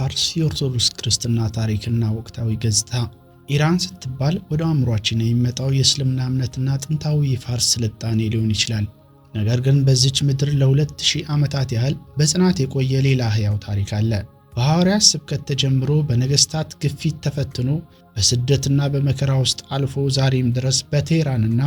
የፋርስ የኦርቶዶክስ ክርስትና ታሪክና ወቅታዊ ገጽታ። ኢራን ስትባል ወደ አእምሯችን የሚመጣው የእስልምና እምነትና ጥንታዊ የፋርስ ስልጣኔ ሊሆን ይችላል። ነገር ግን በዚች ምድር ለ2000 ዓመታት ያህል በጽናት የቆየ ሌላ ሕያው ታሪክ አለ። በሐዋርያት ስብከት ተጀምሮ፣ በነገሥታት ግፊት ተፈትኖ፣ በስደትና በመከራ ውስጥ አልፎ ዛሬም ድረስ በቴህራንና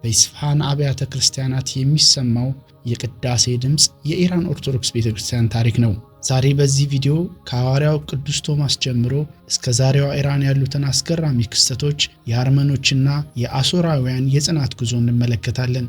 በኢስፋሃን አብያተ ክርስቲያናት የሚሰማው የቅዳሴ ድምፅ የኢራን ኦርቶዶክስ ቤተክርስቲያን ታሪክ ነው። ዛሬ በዚህ ቪዲዮ ከሐዋርያው ቅዱስ ቶማስ ጀምሮ እስከ ዛሬዋ ኢራን ያሉትን አስገራሚ ክስተቶች፣ የአርመኖችና የአሦራውያን የጽናት ጉዞ እንመለከታለን።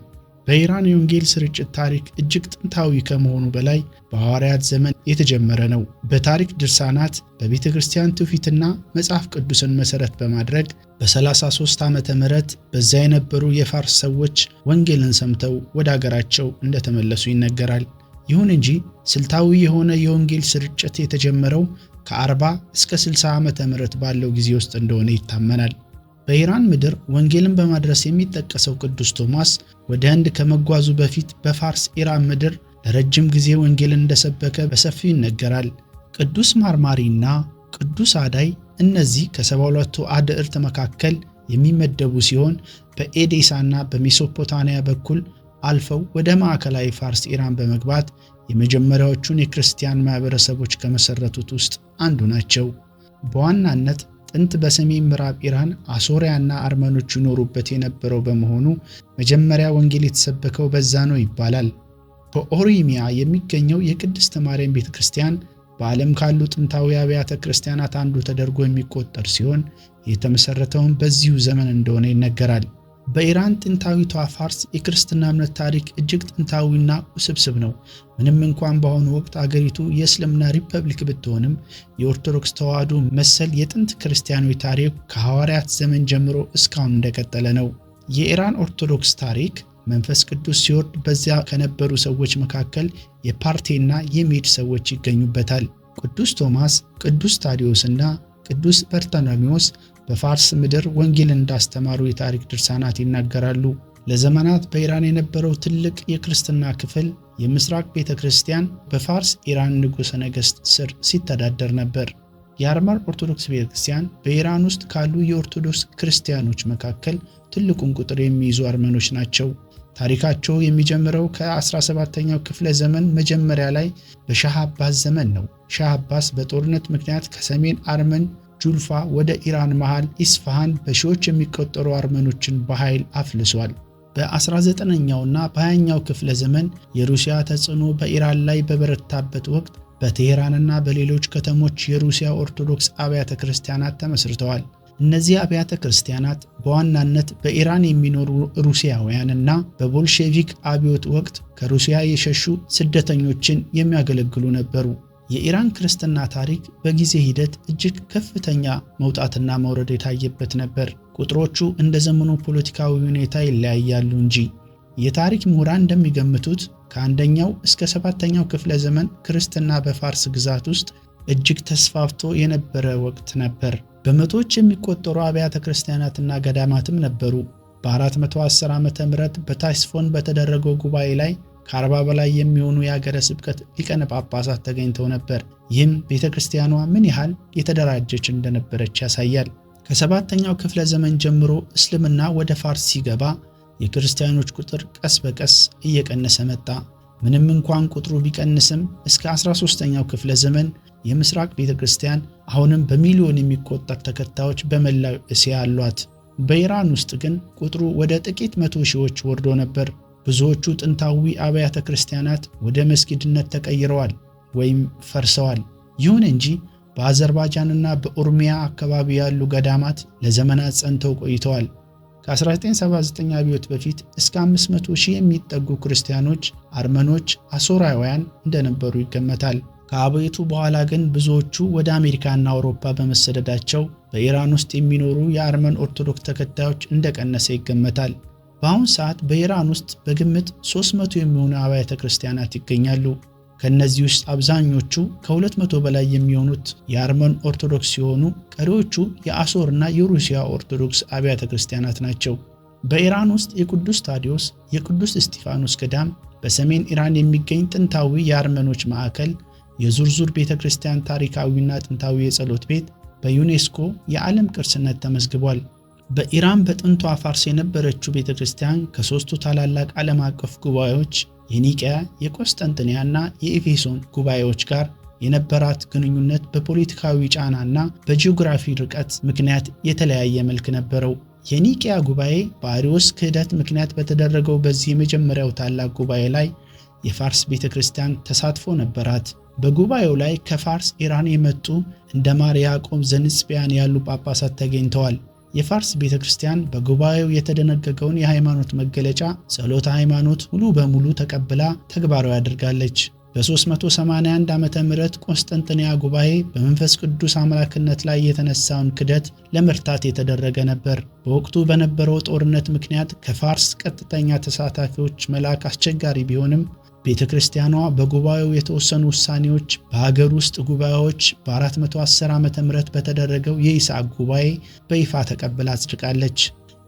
በኢራን የወንጌል ስርጭት ታሪክ እጅግ ጥንታዊ ከመሆኑ በላይ በሐዋርያት ዘመን የተጀመረ ነው። በታሪክ ድርሳናት፣ በቤተ ክርስቲያን ትውፊትና መጽሐፍ ቅዱስን መሠረት በማድረግ በ33 ዓመተ ምህረት በዚያ የነበሩ የፋርስ ሰዎች ወንጌልን ሰምተው ወደ አገራቸው እንደተመለሱ ይነገራል። ይሁን እንጂ ስልታዊ የሆነ የወንጌል ስርጭት የተጀመረው ከ40 እስከ 60 ዓመተ ምህረት ባለው ጊዜ ውስጥ እንደሆነ ይታመናል። በኢራን ምድር ወንጌልን በማድረስ የሚጠቀሰው ቅዱስ ቶማስ ወደ ህንድ ከመጓዙ በፊት በፋርስ ኢራን ምድር ለረጅም ጊዜ ወንጌልን እንደሰበከ በሰፊው ይነገራል። ቅዱስ ማርማሪና ቅዱስ አዳይ እነዚህ ከ72ቱ አድዕርት መካከል የሚመደቡ ሲሆን፣ በኤዴሳና በሜሶፖታሚያ በኩል አልፈው ወደ ማዕከላዊ ፋርስ ኢራን በመግባት የመጀመሪያዎቹን የክርስቲያን ማህበረሰቦች ከመሰረቱት ውስጥ አንዱ ናቸው። በዋናነት ጥንት በሰሜን ምዕራብ ኢራን አሶሪያና አርመኖች ይኖሩበት የነበረው በመሆኑ መጀመሪያ ወንጌል የተሰበከው በዛ ነው ይባላል። በኦሮሚያ የሚገኘው የቅድስት ማርያም ቤተ ክርስቲያን በዓለም ካሉ ጥንታዊ አብያተ ክርስቲያናት አንዱ ተደርጎ የሚቆጠር ሲሆን፣ የተመሰረተውን በዚሁ ዘመን እንደሆነ ይነገራል። በኢራን ጥንታዊቷ ፋርስ የክርስትና እምነት ታሪክ እጅግ ጥንታዊና ውስብስብ ነው። ምንም እንኳን በአሁኑ ወቅት አገሪቱ የእስልምና ሪፐብሊክ ብትሆንም፣ የኦርቶዶክስ ተዋሕዶ መሰል የጥንት ክርስቲያኖች ታሪክ ከሐዋርያት ዘመን ጀምሮ እስካሁን እንደቀጠለ ነው። የኢራን ኦርቶዶክስ ታሪክ መንፈስ ቅዱስ ሲወርድ በዚያ ከነበሩ ሰዎች መካከል የፓርቴና የሜድ ሰዎች ይገኙበታል። ቅዱስ ቶማስ፣ ቅዱስ ታዲዮስና ቅዱስ በርተሎሜዎስ በፋርስ ምድር ወንጌልን እንዳስተማሩ የታሪክ ድርሳናት ይናገራሉ። ለዘመናት በኢራን የነበረው ትልቅ የክርስትና ክፍል የምስራቅ ቤተ ክርስቲያን በፋርስ ኢራን ንጉሠ ነገሥት ስር ሲተዳደር ነበር። የአርመን ኦርቶዶክስ ቤተ ክርስቲያን በኢራን ውስጥ ካሉ የኦርቶዶክስ ክርስቲያኖች መካከል ትልቁን ቁጥር የሚይዙ አርመኖች ናቸው። ታሪካቸው የሚጀምረው ከ17ኛው ክፍለ ዘመን መጀመሪያ ላይ በሻህ አባስ ዘመን ነው። ሻህ አባስ በጦርነት ምክንያት ከሰሜን አርመን ጁልፋ ወደ ኢራን መሃል ኢስፋሃን በሺዎች የሚቆጠሩ አርመኖችን በኃይል አፍልሷል። በ19ኛውና በ20ኛው ክፍለ ዘመን የሩሲያ ተጽዕኖ በኢራን ላይ በበረታበት ወቅት በቴሄራንና በሌሎች ከተሞች የሩሲያ ኦርቶዶክስ አብያተ ክርስቲያናት ተመስርተዋል። እነዚህ አብያተ ክርስቲያናት በዋናነት በኢራን የሚኖሩ ሩሲያውያን እና በቦልሼቪክ አብዮት ወቅት ከሩሲያ የሸሹ ስደተኞችን የሚያገለግሉ ነበሩ። የኢራን ክርስትና ታሪክ በጊዜ ሂደት እጅግ ከፍተኛ መውጣትና መውረድ የታየበት ነበር። ቁጥሮቹ እንደ ዘመኑ ፖለቲካዊ ሁኔታ ይለያያሉ እንጂ። የታሪክ ምሁራን እንደሚገምቱት ከአንደኛው እስከ ሰባተኛው ክፍለ ዘመን ክርስትና በፋርስ ግዛት ውስጥ እጅግ ተስፋፍቶ የነበረ ወቅት ነበር። በመቶዎች የሚቆጠሩ አብያተ ክርስቲያናትና ገዳማትም ነበሩ። በ410 ዓመተ ምህረት በታይስፎን በተደረገው ጉባኤ ላይ ከ40 በላይ የሚሆኑ የአገረ ስብከት ሊቃነ ጳጳሳት ተገኝተው ነበር። ይህም ቤተ ክርስቲያኗ ምን ያህል የተደራጀች እንደነበረች ያሳያል። ከሰባተኛው ክፍለ ዘመን ጀምሮ እስልምና ወደ ፋርስ ሲገባ የክርስቲያኖች ቁጥር ቀስ በቀስ እየቀነሰ መጣ። ምንም እንኳን ቁጥሩ ቢቀንስም እስከ 13ኛው ክፍለ ዘመን የምስራቅ ቤተ ክርስቲያን አሁንም በሚሊዮን የሚቆጠር ተከታዮች በመላው እስያ አሏት። በኢራን ውስጥ ግን ቁጥሩ ወደ ጥቂት መቶ ሺዎች ወርዶ ነበር። ብዙዎቹ ጥንታዊ አብያተ ክርስቲያናት ወደ መስጊድነት ተቀይረዋል ወይም ፈርሰዋል። ይሁን እንጂ በአዘርባይጃንና በኦርሚያ አካባቢ ያሉ ገዳማት ለዘመናት ጸንተው ቆይተዋል። ከ1979 አብዮት በፊት እስከ 500 ሺህ የሚጠጉ ክርስቲያኖች፣ አርመኖች፣ አሶራውያን እንደነበሩ ይገመታል። ከአብዮቱ በኋላ ግን ብዙዎቹ ወደ አሜሪካና አውሮፓ በመሰደዳቸው በኢራን ውስጥ የሚኖሩ የአርመን ኦርቶዶክስ ተከታዮች እንደቀነሰ ይገመታል። በአሁን ሰዓት በኢራን ውስጥ በግምት 300 የሚሆኑ አብያተ ክርስቲያናት ይገኛሉ። ከእነዚህ ውስጥ አብዛኞቹ ከ200 በላይ የሚሆኑት የአርመን ኦርቶዶክስ ሲሆኑ፣ ቀሪዎቹ የአሶር እና የሩሲያ ኦርቶዶክስ አብያተ ክርስቲያናት ናቸው። በኢራን ውስጥ የቅዱስ ታዲዮስ፣ የቅዱስ እስጢፋኖስ ገዳም፣ በሰሜን ኢራን የሚገኝ ጥንታዊ የአርመኖች ማዕከል፣ የዙርዙር ቤተ ክርስቲያን ታሪካዊና ጥንታዊ የጸሎት ቤት በዩኔስኮ የዓለም ቅርስነት ተመዝግቧል። በኢራን በጥንቷ ፋርስ የነበረችው ቤተ ክርስቲያን ከሦስቱ ታላላቅ ዓለም አቀፍ ጉባኤዎች የኒቅያ፣ የቆስጠንጥንያና የኤፌሶን ጉባኤዎች ጋር የነበራት ግንኙነት በፖለቲካዊ ጫናና በጂኦግራፊ ርቀት ምክንያት የተለያየ መልክ ነበረው። የኒቅያ ጉባኤ በአሪዎስ ክህደት ምክንያት በተደረገው በዚህ የመጀመሪያው ታላቅ ጉባኤ ላይ የፋርስ ቤተ ክርስቲያን ተሳትፎ ነበራት። በጉባኤው ላይ ከፋርስ ኢራን የመጡ እንደ ማር ያዕቆብ ዘንጽቢያን ያሉ ጳጳሳት ተገኝተዋል። የፋርስ ቤተ ክርስቲያን በጉባኤው የተደነገገውን የሃይማኖት መገለጫ ጸሎተ ሃይማኖት ሙሉ በሙሉ ተቀብላ ተግባራዊ አድርጋለች። በ381 ዓመተ ምህረት ቆስጠንጥንያ ጉባኤ በመንፈስ ቅዱስ አምላክነት ላይ የተነሳውን ክደት ለመርታት የተደረገ ነበር። በወቅቱ በነበረው ጦርነት ምክንያት ከፋርስ ቀጥተኛ ተሳታፊዎች መላክ አስቸጋሪ ቢሆንም ቤተ ክርስቲያኗ በጉባኤው የተወሰኑ ውሳኔዎች በሀገር ውስጥ ጉባኤዎች በ410 ዓመተ ምህረት በተደረገው የይስሐቅ ጉባኤ በይፋ ተቀብላ አጽድቃለች።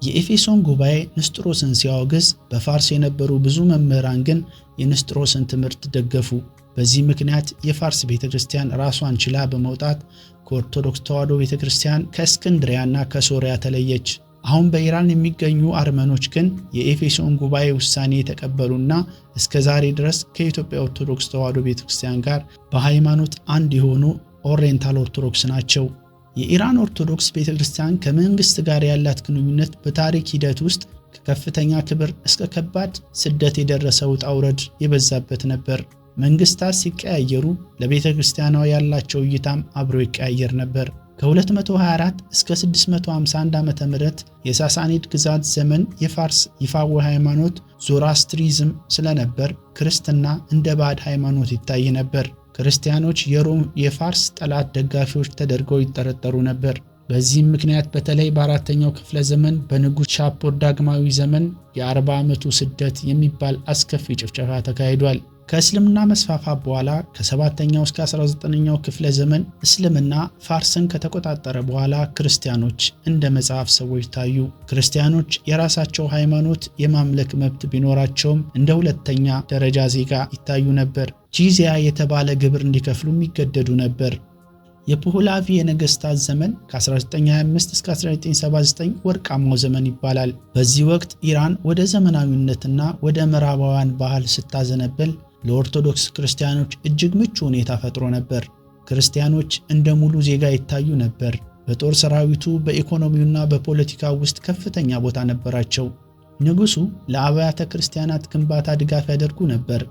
የኤፌሶን ጉባኤ ንስጥሮስን ሲያወግዝ በፋርስ የነበሩ ብዙ መምህራን ግን የንስጥሮስን ትምህርት ደገፉ። በዚህ ምክንያት የፋርስ ቤተ ክርስቲያን ራሷን ችላ በመውጣት ከኦርቶዶክስ ተዋሕዶ ቤተ ክርስቲያን ከእስክንድሪያና ከሶሪያ ተለየች። አሁን በኢራን የሚገኙ አርመኖች ግን የኤፌሶን ጉባኤ ውሳኔ የተቀበሉና እስከ ዛሬ ድረስ ከኢትዮጵያ ኦርቶዶክስ ተዋሕዶ ቤተክርስቲያን ጋር በሃይማኖት አንድ የሆኑ ኦሪየንታል ኦርቶዶክስ ናቸው። የኢራን ኦርቶዶክስ ቤተክርስቲያን ከመንግስት ጋር ያላት ግንኙነት በታሪክ ሂደት ውስጥ ከከፍተኛ ክብር እስከ ከባድ ስደት የደረሰ ውጣ ውረድ የበዛበት ነበር። መንግስታት ሲቀያየሩ ለቤተክርስቲያኗ ያላቸው እይታም አብሮ ይቀያየር ነበር። ከ224 እስከ 651 ዓመተ ምህረት የሳሳኒድ ግዛት ዘመን የፋርስ ይፋዊ ሃይማኖት ዞራስትሪዝም ስለነበር ክርስትና እንደ ባዕድ ሃይማኖት ይታይ ነበር። ክርስቲያኖች የሮም የፋርስ ጠላት ደጋፊዎች ተደርገው ይጠረጠሩ ነበር። በዚህም ምክንያት በተለይ በአራተኛው ክፍለ ዘመን በንጉሥ ሻፖር ዳግማዊ ዘመን የ40 ዓመቱ ስደት የሚባል አስከፊ ጭፍጨፋ ተካሂዷል። ከእስልምና መስፋፋት በኋላ ከ7ኛው እስከ 19ኛው ክፍለ ዘመን እስልምና ፋርስን ከተቆጣጠረ በኋላ ክርስቲያኖች እንደ መጽሐፍ ሰዎች ታዩ። ክርስቲያኖች የራሳቸው ሃይማኖት የማምለክ መብት ቢኖራቸውም እንደ ሁለተኛ ደረጃ ዜጋ ይታዩ ነበር። ጂዚያ የተባለ ግብር እንዲከፍሉም ይገደዱ ነበር። የፖህላቪ የነገስታት ዘመን ከ1925 እስከ 1979 ወርቃማው ዘመን ይባላል። በዚህ ወቅት ኢራን ወደ ዘመናዊነትና ወደ ምዕራባውያን ባህል ስታዘነብል ለኦርቶዶክስ ክርስቲያኖች እጅግ ምቹ ሁኔታ ፈጥሮ ነበር። ክርስቲያኖች እንደ ሙሉ ዜጋ ይታዩ ነበር። በጦር ሰራዊቱ፣ በኢኮኖሚውና በፖለቲካው ውስጥ ከፍተኛ ቦታ ነበራቸው። ንጉሱ ለአብያተ ክርስቲያናት ግንባታ ድጋፍ ያደርጉ ነበር።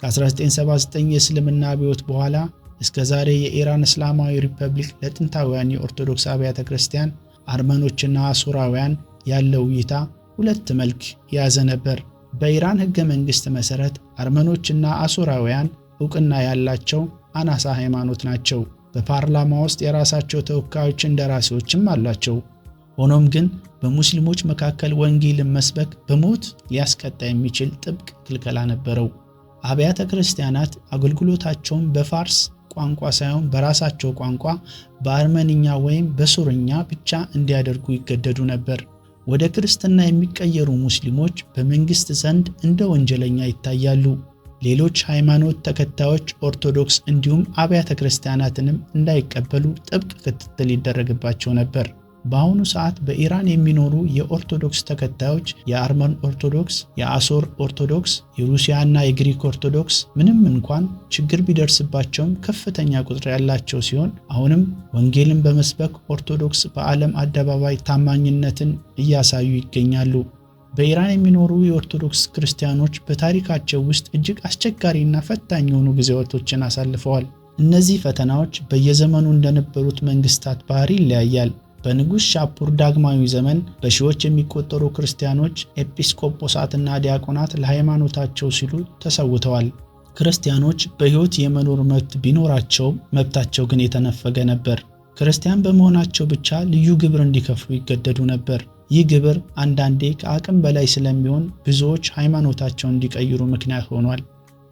ከ1979 የእስልምና አብዮት በኋላ እስከ ዛሬ የኢራን እስላማዊ ሪፐብሊክ ለጥንታውያን የኦርቶዶክስ አብያተ ክርስቲያን አርመኖችና አሱራውያን ያለው እይታ ሁለት መልክ የያዘ ነበር። በኢራን ሕገ መንግሥት መሠረት አርመኖችና አሱራውያን ዕውቅና ያላቸው አናሳ ሃይማኖት ናቸው። በፓርላማ ውስጥ የራሳቸው ተወካዮች እንደራሴዎችም አሏቸው። ሆኖም ግን በሙስሊሞች መካከል ወንጌልን መስበክ በሞት ሊያስቀጣ የሚችል ጥብቅ ክልከላ ነበረው። አብያተ ክርስቲያናት አገልግሎታቸውን በፋርስ ቋንቋ ሳይሆን በራሳቸው ቋንቋ በአርመንኛ ወይም በሱርኛ ብቻ እንዲያደርጉ ይገደዱ ነበር። ወደ ክርስትና የሚቀየሩ ሙስሊሞች በመንግስት ዘንድ እንደ ወንጀለኛ ይታያሉ። ሌሎች ሃይማኖት ተከታዮች ኦርቶዶክስ እንዲሁም አብያተ ክርስቲያናትንም እንዳይቀበሉ ጥብቅ ክትትል ይደረግባቸው ነበር። በአሁኑ ሰዓት በኢራን የሚኖሩ የኦርቶዶክስ ተከታዮች የአርመን ኦርቶዶክስ፣ የአሶር ኦርቶዶክስ፣ የሩሲያና የግሪክ ኦርቶዶክስ ምንም እንኳን ችግር ቢደርስባቸውም ከፍተኛ ቁጥር ያላቸው ሲሆን አሁንም ወንጌልን በመስበክ ኦርቶዶክስ በዓለም አደባባይ ታማኝነትን እያሳዩ ይገኛሉ። በኢራን የሚኖሩ የኦርቶዶክስ ክርስቲያኖች በታሪካቸው ውስጥ እጅግ አስቸጋሪና ፈታኝ የሆኑ ጊዜያቶችን አሳልፈዋል። እነዚህ ፈተናዎች በየዘመኑ እንደነበሩት መንግስታት ባህሪ ይለያያል። በንጉሥ ሻፑር ዳግማዊ ዘመን በሺዎች የሚቆጠሩ ክርስቲያኖች፣ ኤጲስቆጶሳትና ዲያቆናት ለሃይማኖታቸው ሲሉ ተሰውተዋል። ክርስቲያኖች በሕይወት የመኖር መብት ቢኖራቸውም መብታቸው ግን የተነፈገ ነበር። ክርስቲያን በመሆናቸው ብቻ ልዩ ግብር እንዲከፍሉ ይገደዱ ነበር። ይህ ግብር አንዳንዴ ከአቅም በላይ ስለሚሆን ብዙዎች ሃይማኖታቸውን እንዲቀይሩ ምክንያት ሆኗል።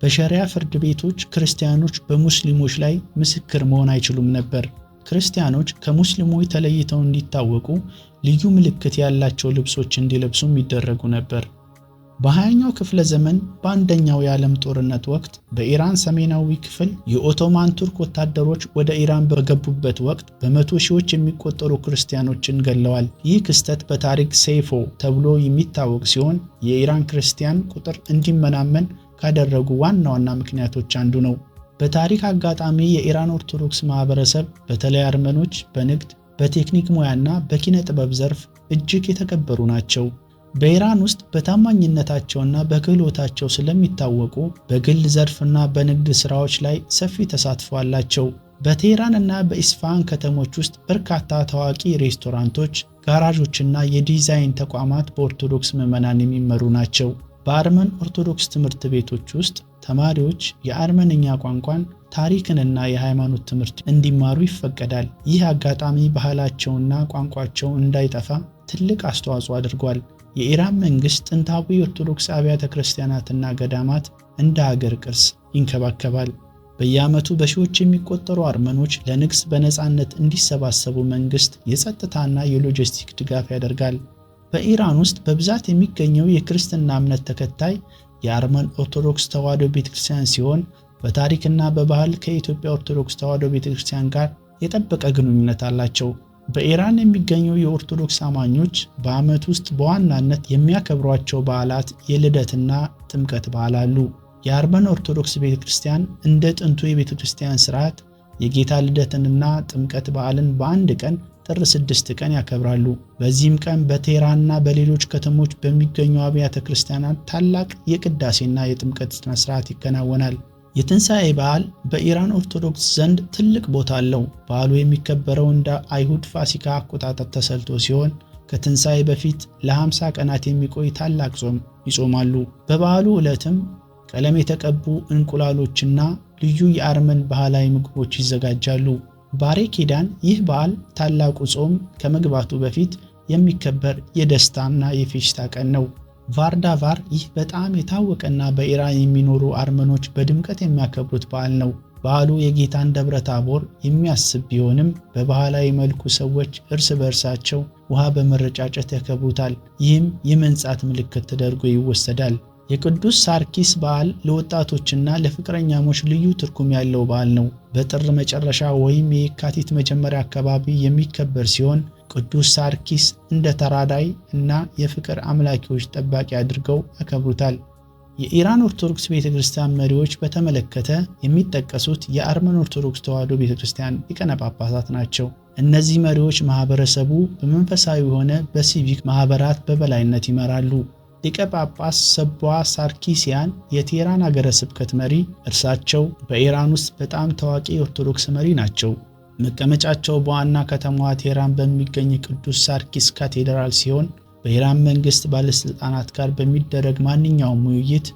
በሸሪያ ፍርድ ቤቶች ክርስቲያኖች በሙስሊሞች ላይ ምስክር መሆን አይችሉም ነበር። ክርስቲያኖች ከሙስሊሞች ተለይተው እንዲታወቁ ልዩ ምልክት ያላቸው ልብሶች እንዲለብሱም ይደረጉ ነበር። በ20ኛው ክፍለ ዘመን በአንደኛው የዓለም ጦርነት ወቅት በኢራን ሰሜናዊ ክፍል የኦቶማን ቱርክ ወታደሮች ወደ ኢራን በገቡበት ወቅት በመቶ ሺዎች የሚቆጠሩ ክርስቲያኖችን ገለዋል። ይህ ክስተት በታሪክ ሴይፎ ተብሎ የሚታወቅ ሲሆን የኢራን ክርስቲያን ቁጥር እንዲመናመን ካደረጉ ዋና ዋና ምክንያቶች አንዱ ነው። በታሪክ አጋጣሚ የኢራን ኦርቶዶክስ ማህበረሰብ በተለይ አርመኖች በንግድ፣ በቴክኒክ ሙያና በኪነ ጥበብ ዘርፍ እጅግ የተከበሩ ናቸው። በኢራን ውስጥ በታማኝነታቸውና በክህሎታቸው ስለሚታወቁ በግል ዘርፍና በንግድ ስራዎች ላይ ሰፊ ተሳትፎ አላቸው። በቴህራን እና በኢስፋሃን ከተሞች ውስጥ በርካታ ታዋቂ ሬስቶራንቶች፣ ጋራዦችና የዲዛይን ተቋማት በኦርቶዶክስ ምዕመናን የሚመሩ ናቸው። በአርመን ኦርቶዶክስ ትምህርት ቤቶች ውስጥ ተማሪዎች የአርመንኛ ቋንቋን፣ ታሪክንና የሃይማኖት ትምህርት እንዲማሩ ይፈቀዳል። ይህ አጋጣሚ ባህላቸውና ቋንቋቸው እንዳይጠፋ ትልቅ አስተዋጽኦ አድርጓል። የኢራን መንግስት ጥንታዊ የኦርቶዶክስ አብያተ ክርስቲያናትና ገዳማት እንደ ሀገር ቅርስ ይንከባከባል። በየዓመቱ በሺዎች የሚቆጠሩ አርመኖች ለንግስ በነፃነት እንዲሰባሰቡ መንግስት የጸጥታና የሎጂስቲክ ድጋፍ ያደርጋል። በኢራን ውስጥ በብዛት የሚገኘው የክርስትና እምነት ተከታይ የአርመን ኦርቶዶክስ ተዋሕዶ ቤተክርስቲያን ሲሆን በታሪክና በባህል ከኢትዮጵያ ኦርቶዶክስ ተዋሕዶ ቤተክርስቲያን ጋር የጠበቀ ግንኙነት አላቸው። በኢራን የሚገኙ የኦርቶዶክስ አማኞች በዓመት ውስጥ በዋናነት የሚያከብሯቸው በዓላት የልደትና ጥምቀት በዓል አሉ። የአርመን ኦርቶዶክስ ቤተክርስቲያን እንደ ጥንቱ የቤተክርስቲያን ስርዓት የጌታ ልደትንና ጥምቀት በዓልን በአንድ ቀን ጥር 6 ቀን ያከብራሉ። በዚህም ቀን በቴህራንና በሌሎች ከተሞች በሚገኙ አብያተ ክርስቲያናት ታላቅ የቅዳሴና የጥምቀት ሥነ ሥርዓት ይከናወናል። የትንሣኤ በዓል በኢራን ኦርቶዶክስ ዘንድ ትልቅ ቦታ አለው። በዓሉ የሚከበረው እንደ አይሁድ ፋሲካ አቆጣጠር ተሰልቶ ሲሆን ከትንሣኤ በፊት ለ50 ቀናት የሚቆይ ታላቅ ጾም ይጾማሉ። በበዓሉ ዕለትም ቀለም የተቀቡ እንቁላሎችና ልዩ የአርመን ባህላዊ ምግቦች ይዘጋጃሉ። ባሬ ኪዳን ይህ በዓል ታላቁ ጾም ከመግባቱ በፊት የሚከበር የደስታና የፌሽታ ቀን ነው። ቫርዳቫር ይህ በጣም የታወቀና በኢራን የሚኖሩ አርመኖች በድምቀት የሚያከብሩት በዓል ነው። በዓሉ የጌታን ደብረ ታቦር የሚያስብ ቢሆንም በባህላዊ መልኩ ሰዎች እርስ በእርሳቸው ውሃ በመረጫጨት ያከብሩታል። ይህም የመንጻት ምልክት ተደርጎ ይወሰዳል። የቅዱስ ሳርኪስ በዓል ለወጣቶችና ለፍቅረኛሞች ልዩ ትርጉም ያለው በዓል ነው። በጥር መጨረሻ ወይም የካቲት መጀመሪያ አካባቢ የሚከበር ሲሆን ቅዱስ ሳርኪስ እንደ ተራዳይ እና የፍቅር አምላኪዎች ጠባቂ አድርገው ያከብሩታል። የኢራን ኦርቶዶክስ ቤተክርስቲያን መሪዎች በተመለከተ የሚጠቀሱት የአርመን ኦርቶዶክስ ተዋሕዶ ቤተክርስቲያን ሊቃነ ጳጳሳት ናቸው። እነዚህ መሪዎች ማህበረሰቡ በመንፈሳዊ ሆነ በሲቪክ ማህበራት በበላይነት ይመራሉ። ሊቀ ጳጳስ ሰቧ ሳርኪሲያን የቴህራን ሀገረ ስብከት መሪ፣ እርሳቸው በኢራን ውስጥ በጣም ታዋቂ የኦርቶዶክስ መሪ ናቸው። መቀመጫቸው በዋና ከተማዋ ቴህራን በሚገኝ ቅዱስ ሳርኪስ ካቴድራል ሲሆን በኢራን መንግስት ባለስልጣናት ጋር በሚደረግ ማንኛውም ውይይት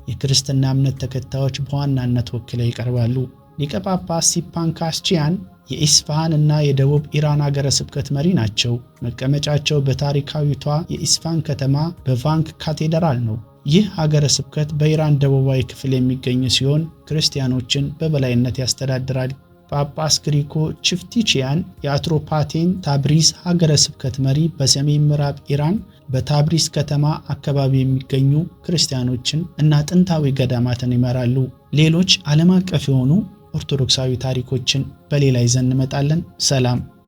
የክርስትና እምነት ተከታዮች በዋናነት ወክለው ይቀርባሉ። ሊቀ ጳጳስ ሲፓን ካስቺያን የኢስፋሃን እና የደቡብ ኢራን ሀገረ ስብከት መሪ ናቸው። መቀመጫቸው በታሪካዊቷ የኢስፋሃን ከተማ በቫንክ ካቴድራል ነው። ይህ ሀገረ ስብከት በኢራን ደቡባዊ ክፍል የሚገኝ ሲሆን ክርስቲያኖችን በበላይነት ያስተዳድራል። ጳጳስ ግሪኮ ቺፍቲቺያን የአትሮፓቴን ታብሪዝ ሀገረ ስብከት መሪ በሰሜን ምዕራብ ኢራን በታብሪዝ ከተማ አካባቢ የሚገኙ ክርስቲያኖችን እና ጥንታዊ ገዳማትን ይመራሉ። ሌሎች ዓለም አቀፍ የሆኑ ኦርቶዶክሳዊ ታሪኮችን በሌላ ይዘን እንመጣለን። ሰላም።